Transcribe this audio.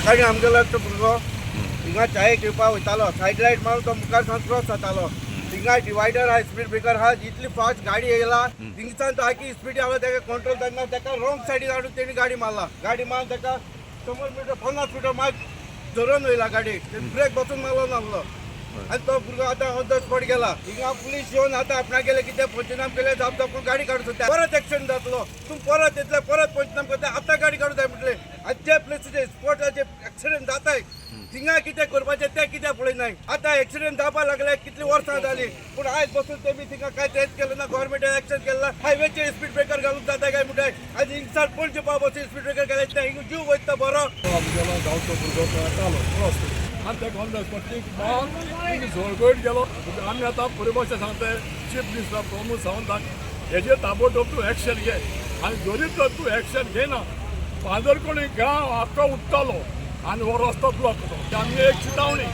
सकाळी आमगेलो एकटो भुरगो हिंगा चाये घेवपा वयतालो. सायड लायट मारून तो मुखार सावन क्रॉस जातालो. हिंगा डिवायडर आहा, स्पीड ब्रेकर आहा. इतली फास्ट गाडी येयला थिंगसान, तो आखी स्पीड आयलो, ताका कंट्रोल जायना, ताका रॉंग सायडीन हाडून तेणी गाडी मारला. गाडी मारून ताका 100 मिटर, 50 मिटर मागीर झरोन वयला गाडी. ब्रेक बसून मारलो नासलो आनी तो भुरगो आतां ऑन the spot गेला. हिंगा पुलीस येवन आतां आपणागेले कितें पंचनाम केले, जाप दाखोवन गाडी काडूं सोदता. परत एक्सिडंट जातलो, तूं परत येतले, परत पंचनाम करता, आतां गाडी काडूं जाय म्हटलें. आनी जे प्लेसीचे स्पॉटाचे एक्सिडंट जाताय, थिंगा कितें करपाचें तें कित्याक पळयनाय? आतां एक्सिडंट जावपाक लागले, कितलीं वर्सां जालीं, पूण आयज बसून तेमी थिंगा कांय तेंच केलें ना. गव्हर्मेंटान एक्शन केलें ना. हायवेचेर स्पीड ब्रेकर घालूंक जाता काय म्हणटाय? आनी हिंगसान पणजे पावपाचो स्पीड ब्रेकर घालयत, हिंगा जीव वयता बरो. आमगेलो गांवचो भुरगो खेळटालो क्रॉस आनी ताका ऑन the spot kick मारून थिंग झोळगोयत गेलो. आमी आतां परिभाशा सांगताय चीफ मिनिस्टर प्रमोद सावंताक, हेजेर ताबडतोब तूं एक्शन घे. आनी जरी तर तूं एक्शन घेना, पांजरकोणी गांव आख्खो उठ्ठलो आनी हो रस्तो ब्लॉक करतलो. आमगे एक चितावणी.